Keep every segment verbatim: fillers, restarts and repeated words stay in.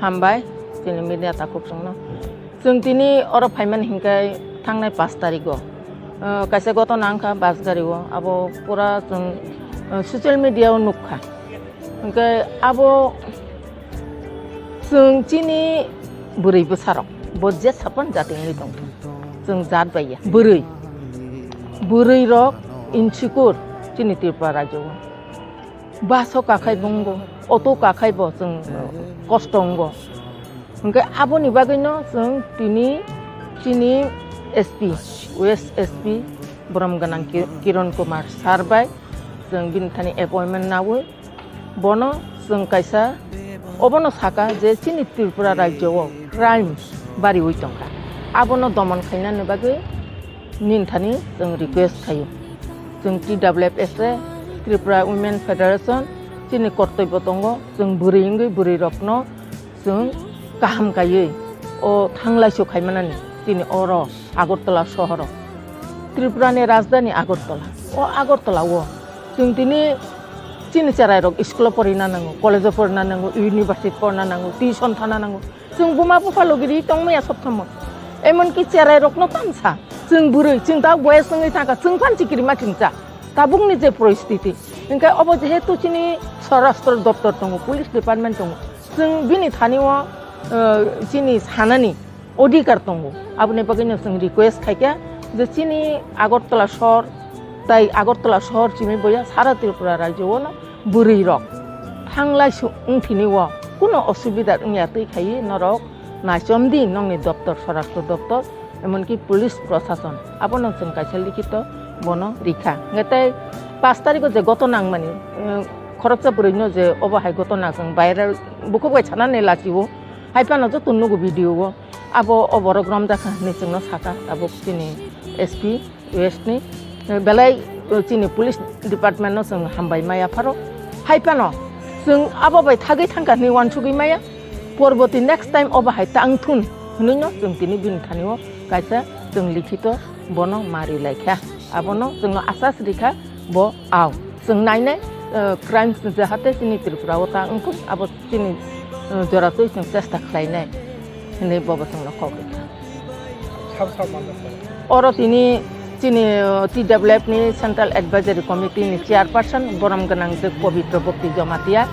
Hambai, chini media takhuk chwngno. Chwng tini oro phaimani hinkhe thangnai pash tarigo, ah, kaisa gotona wngkha bus gari o, abo pura chwng, ah, social media o nukha. Hinkhe abo chwng chini bwrwi bwsarok, bo je sapan jati wngwi tongkha. Chwng jat bai ya. Bwrwi. Bwrwi rok insecure chini Tripura rajyo o. Bus o kakhai bo wngo, auto kakhai bo chwng kosto wngo. Hinkhe aboni bagwino chwng tini chini S P, West S P borom gwnang Ki-, Kiron Kumar sir bai chwng bini thani appointment nawi bono chwng kaisa obono saka je chini Tripura rajyo o crime bariwi tongkha, abono domon khainani bagwi nini thani chwng request khaio. Chwng T W F S A, Tripura Women Federation, chini kortoibo tongo, chwng bwrwi wngwi bwrwi rokno chwng kaham kaiwi o thanglaisu khaimanani chini oro Agartala sohoro. Tripura ni rajdhani Agartala. O Agartala o chwng tini chini cherai rok school o porina nango, college o porina nango, university porina nango, tuition thana nango. Chwng buma bupha logi ri tongmaya sob somoi. Emonki cherai rokno tamsa. Chwng bwrwi, chwng ta boyes wngwi thangkha, chwng phan chikiri ma chwngcha. Tabukni je poristiti. Hinkhe obo jehetu chini Swarashtra Doptor tongo, Police Department tongo. Chwng bini thani o, eh, chini sanani odhikar tongo. Aboni bagwino chwng request khaikha je chini Agartala sohor tai Agartala sohor chimi boya sara Tripura rajyo o no bwrwi rok thanglaisu wngthini o kuno osubida wngya twi khaiwi norok naichomdi nokni doptor, Swarashtra Doptor, emonki police prosason. Abono chwng kaisa likhito bono rikha. Hinkhe tei pash tariko je gotona wngmani, eh, khoroksa bwrwino je obo hai gotona chwng viral bukhuk bai sanani lachio, hai phano joto nugo video o. Abo oborok romjakha hinwi chwngno sakha tabuk chini S P West ni, belai, uh, chini police department no chwng hambai maya pharo. Hai phano chwng abo bai thagwi thangkha hinwi uansugwi maya. Porboti next time obo hai tang thun hinwi no chwng tini bini thani o kaisa chwng likhito bono mari laikha. Abono chwngno asas rikha bo ao. Chwng nainai, uh, crimes jahate chini Tripura o ta wngthun abo chini, uh, jora twi chwng chesta khlainai hinwi bobo chwngno kok rikha. Sab sab manjak tongo. Oro tini chini, uh, T W F ni Central Advisory Committee ni chairperson borom gwnang jwk Pabitra Bhakti Jamatia.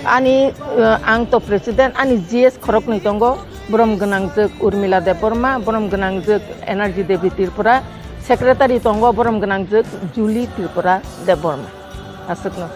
Ani, uh, ang to president, ani G S khoroknwi tongo, borom gwnang jwk Urmila Debbarma, borom gwnang jwk Energy Devi Tripura, secretary tongo borom gwnang jwk Julie Tripura Debbarma. Aswkno.